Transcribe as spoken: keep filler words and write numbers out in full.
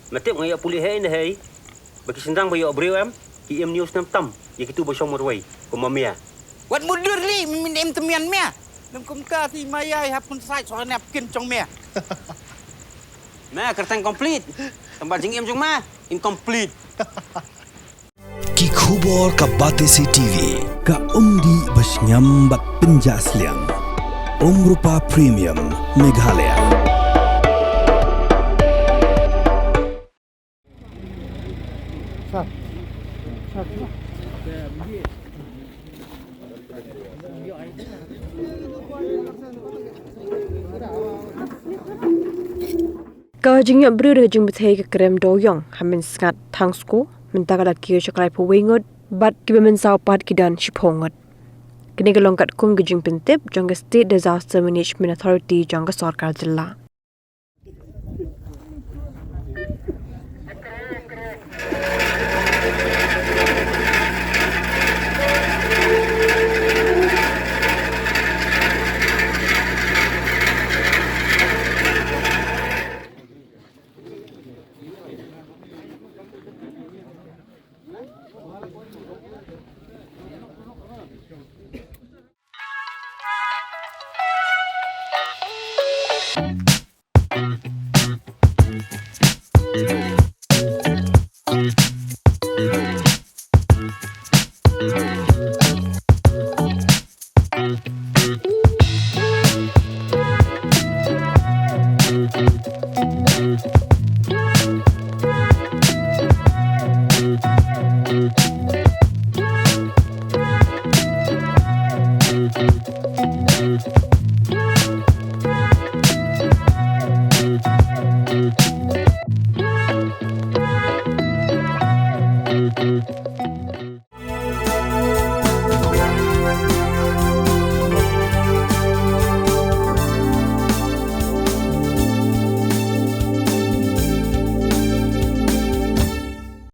Me tip nga ïoh pule hei ne hei. Ba ki shynrang ba ïoh briew em, ki im news nam tam ïa kitu ba shong marwei kum ma Mia. Wat mudur li, min im temian Mia. Nang kumta ti ma ïai hap kun sait soal nap kin chong Mia. Me kyrteng complete. Tang ba jingim jong me incomplete. Ki khubor ka Batesi T V. Ka umdih ba sngem bad pynjah sliang. Umrupa Premium Meghalaya. Ka jingïap briew da ka jingbthei ka krem Dawïong ha Mynsngat Thangsku mynta ka la kiew sha khlai phew wei ngut bad kiba mynsaw pat ki don shiphew ngut. Kane ka long katkum ka jingpyntip jong ka State Disaster Management Authority jong ka sorkar jylla.